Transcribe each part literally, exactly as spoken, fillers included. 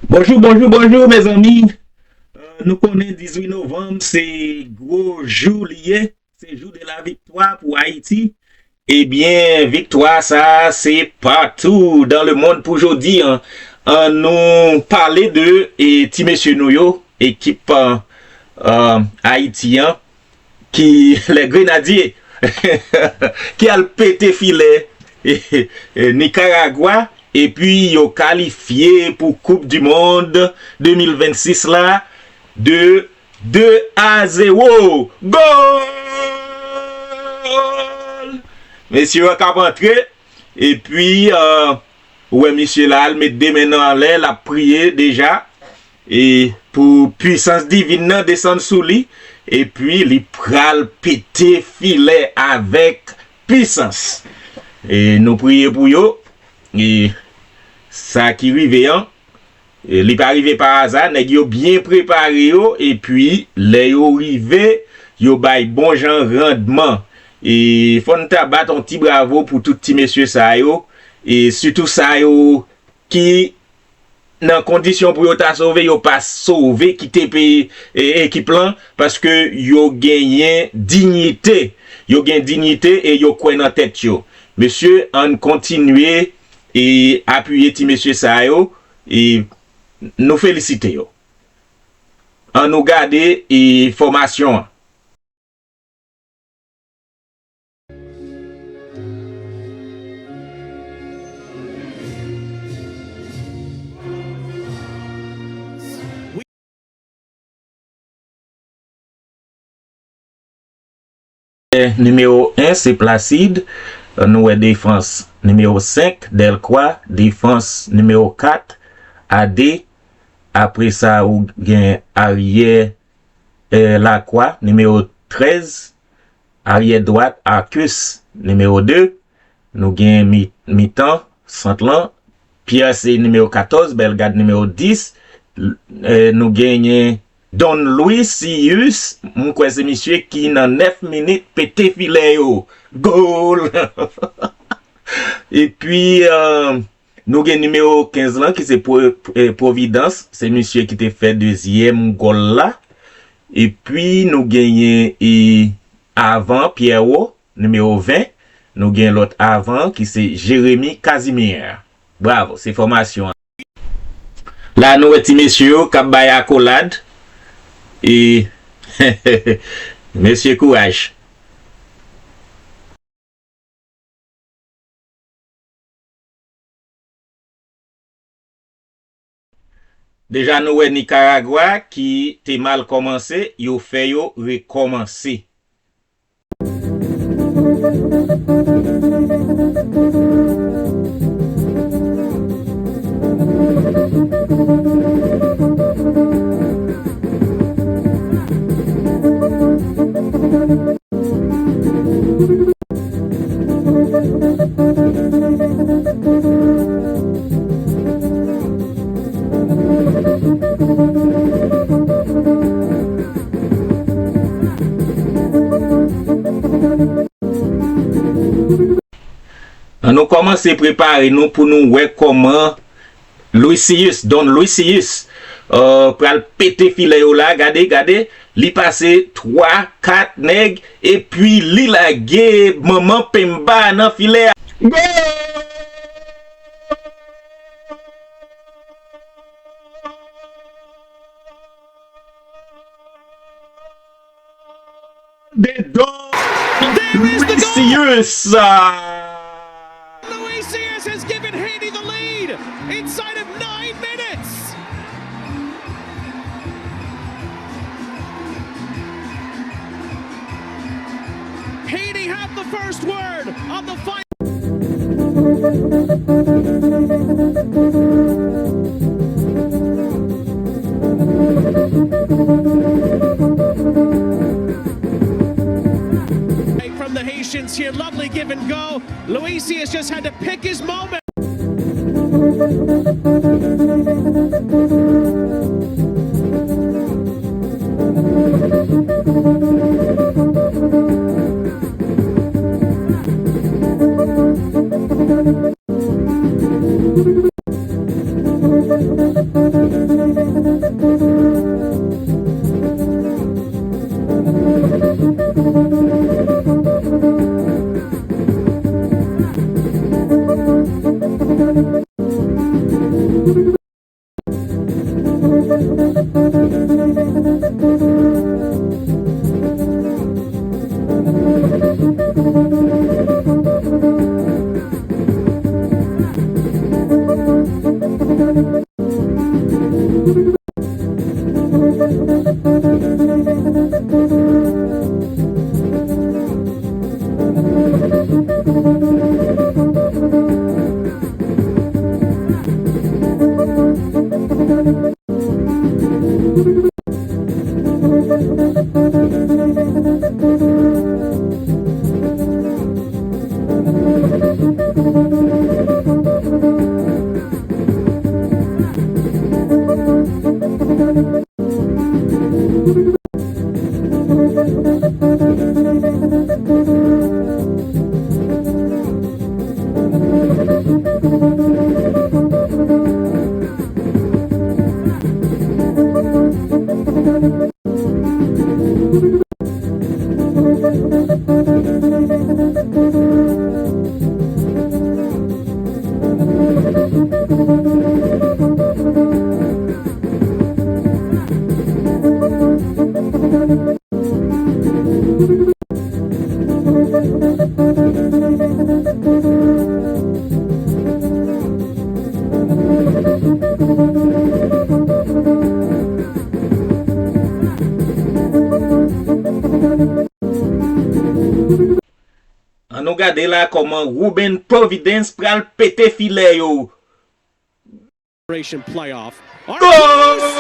Bonjou, bonjou, bonjou, mezanmi. Euh, nou konnen dizuit novanm, se gwo jou li ye. Se jou de la viktwa pou Ayiti. Ebyen, viktwa sa, se patou dans le monde pou jodi an. An nou pale de, e, ti mesye nou yo, ekip, euh, euh, Ayiti an, ki, les Grenadiers, ki al pete filè, e, e, Nicaragua, epi yo kalifye pou Coupe du Monde de mil vennsis la, de de a zewo. Gòl! Mesye yo k ap antre. Epi, euh, ou wè misye la, l met de men nan anlè, l ap priye deja. E pou pwisans divin nan desann sou li. Epi li pral pete filè avèk pwisans. E nou priye pou yo. E sa ki rive an, E, li pa rive pa aza, nèg yo byen prepare yo, epi lè yo rive, yo bay bon jan randman. E fò n ta bat on ti bravo pou tout ti mesye sa yo, e sitou sa yo ki nan kondisyon pou yo ta sove, yo pa sove kite peyi, e, ekip lan, paske yo genyen diyite. Yo gen diyite e yo kwè nan tèt yo. Mesye, ann kontinye e apiye ti mesye sa yo, e nou felisite yo. Ann nou gade, e, fòmasyon an. Nimewo en, se Placide. Nou wè defans nimewo senk, Delcroix. Defans nimewo kat, Adé. Apre sa, ou gen aryè, eh, Lacroix, nimewo trèz. Aryè dwat, Arcus, nimewo de. Nou gen mi-, mitan, sant lan, Pierre se nimewo katòz, Bellegarde nimewo dis. L-, eh, nou genyen Don Lucius, m kwè se misye ki nan nèf minit pete filè yo. Gòl! Epi, eh, nou gen nimewo kenz lan ki se Pro-, eh, Providence, se misye ki te fè dezyèm gòl la. Epi nou genyen, eh, Avan Pierrot, nimewo ven, nou gen lòt avan ki se Jérémy Casimir. Bravo, se fòmasyon an. La nou wè ti mesye yo k ap bay akolad. E mesye kouraj. Deja nou wè Nikaragwa ki te mal kòmanse, yo fè yo rekòmanse. Ann nou kòmanse prepare nou pou nou wè kòman Lucius, Don Lucius, euh, pral pete filè yo la. Gade, gade, li pase twa, kat nèg, epi li lage manman penba nan filè a. Gòl! De Don Lucius. Lucius has given Haiti the lead inside of nine minutes. Haiti have the first word on the final. From the Haitians here, lovely give and go. Lucius just had to pick his moment. Ann nou gade la kòman Ruben Providence pral pete filè yo. Playoff. Gòl!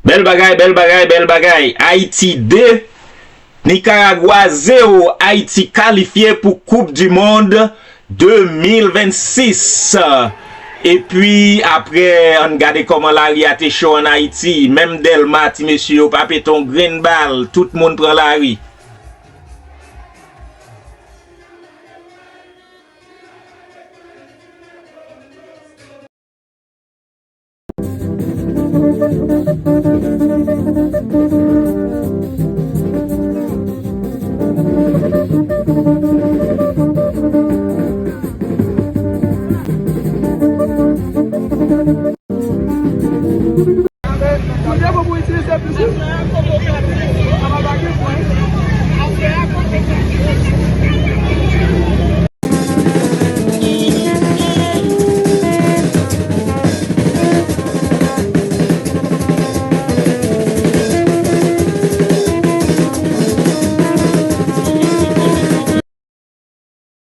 Bèl bagay, bèl bagay, bèl bagay. Ayiti de, Nikaragwa zewo. Ayiti kalifye pou Koup di Mond de mil vennsis. Epi, apre, ann gade kòman lari a te cho ann Ayiti. Menm Dèlma, ti mesye yo pa pete yon grenn bal. Tout moun pran lari.